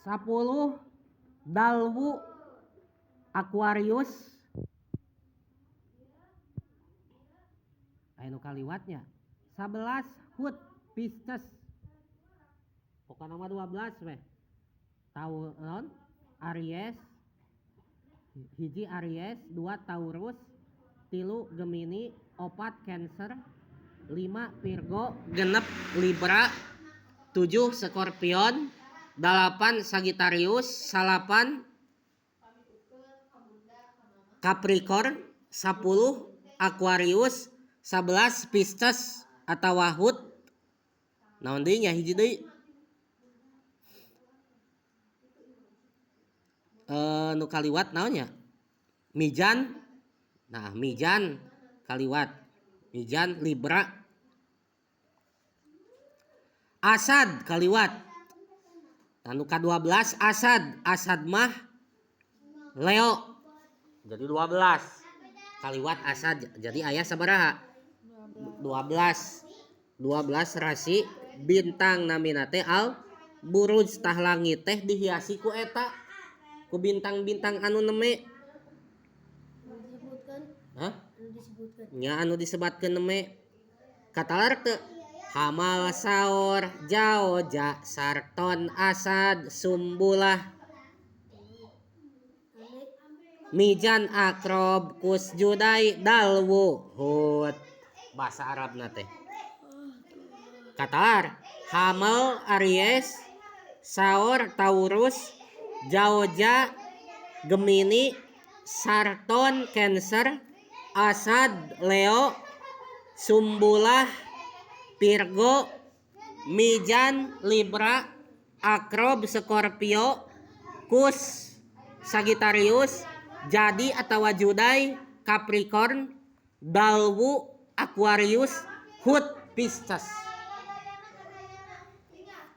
10 Dalwu Aquarius. Aya nu kaliwatnya. 11 Hut Pisces. Pokona mah 12 weh. Tahu naon? Aries. Hiji Aries, 2 Taurus, 3 Gemini, 4 Cancer, 5 Virgo, 6 Libra, 7 Scorpion, 8 Sagittarius, 9 Capricorn, 10 Aquarius, 11 Pisces atawa Hut. Naon deui nya hiji deui? Nu kaliwat naon nya? Mijan. Nah, Mijan kaliwat. Mijan Libra. Asad kaliwat. Nah, nu ka-12 Asad. Asad mah Leo. Jadi 12. Kaliwat Asad. Jadi aya sabaraha? 12. 12 rasi bintang namina teh al buruj. Tah langit teh dihiasi ku eta, ku bintang-bintang anu neme. Disebutkan. Hah? Anu disebutkan. Nya anu disebatkeun neme. Katalar teu? Hamal, Saor, Jaoja, Sarton, Asad, Sumbulah, Mijan, Akrob, Kus, Judai, Dalwu, Hut. Bahasa Arabna teh. Katalar Hamal, Aries, Saor, Taurus, Jaoja, Gemini, Sarton, Cancer, Asad, Leo, Sumbulah, Virgo, Mijan, Libra, Akrob, Scorpio, Kus, Sagittarius, Jadi atawa Judai, Capricorn, Dalwu, Aquarius, Hut, Pisces.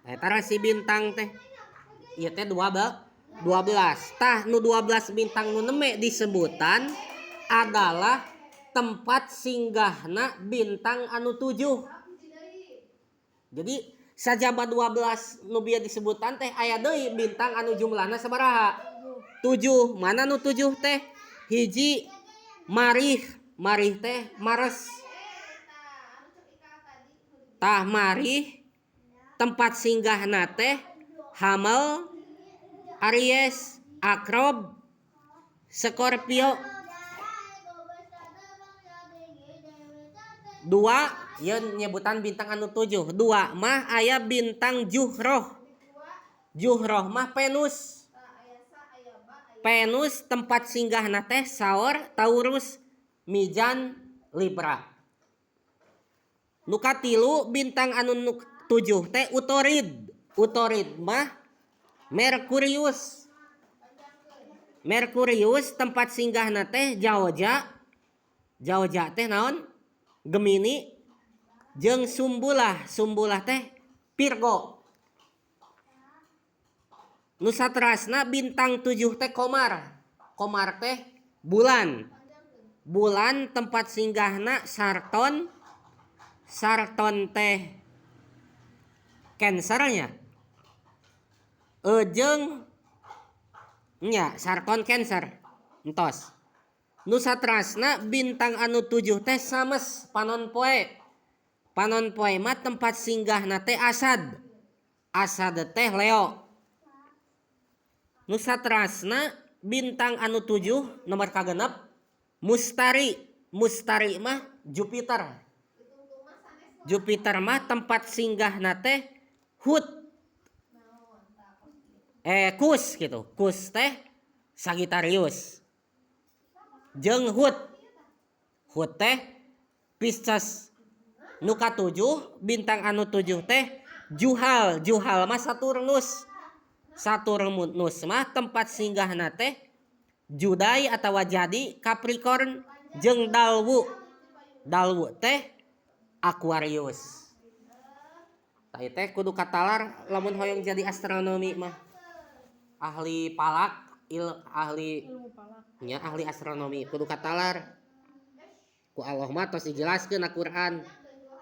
Eta rasi bintang teh. Ieu teh 12. Tah nu 12 bintang nu neme disebutan adalah tempat singgahna bintang anu 7. Jadi sajaba 12 nu bieu disebutan teh aya deui bintang anu jumlahna sabaraha? 7. Mana nu 7 teh? Hiji Marih, Marih teh Mars. Tah Marih tempat singgahna teh Hamal, Aries, Akrob, Scorpio. 2 ieu nyebutan bintang anu 7. 2 mah aya bintang Juhroh. Juhroh mah Venus. Venus tempat singgahna teh Saor, Taurus, Mijan, Libra. Nu katilu bintang anu 7 teh Utorid. Utorid mah Merkurius. Merkurius tempat singgahna teh Jaoja. Jaoja teh naon? Gemini jeung Sumbulah. Sumbulah teh Virgo. Nu saterasna bintang 7 teh Komar. Komar teh bulan. Bulan tempat singgahna Sarton. Sarton teh Cancernya. Jeung nya Sarton Cancer. Entos. Nu saterasna bintang anu 7 teh Sames panon poe. Panon poe mah tempat singgahna teh Asad. Asad teh Leo. Nu saterasna bintang anu 7 nomor kagenep Mustari. Mustari mah Jupiter. Jupiter mah tempat singgahna teh Hut. Kus gitu. Kus teh Sagittarius. Jeung Hut. Hut teh Pisces. Nu katujuh bintang anu 7 teh Juhal. Juhal mah Saturnus. Saturnus mah tempat singgahna teh Judai atawa Jadi, Capricorn jeung Dalwu. Dalwu teh Aquarius. Tah ieu teh kudu katalar lamun hoyong jadi astronomi mah. Ahli palak, ahli ilmu palak. Nya ahli astronomi kudu katalar. Ku Allah mah tos dijelaskeun na Quran.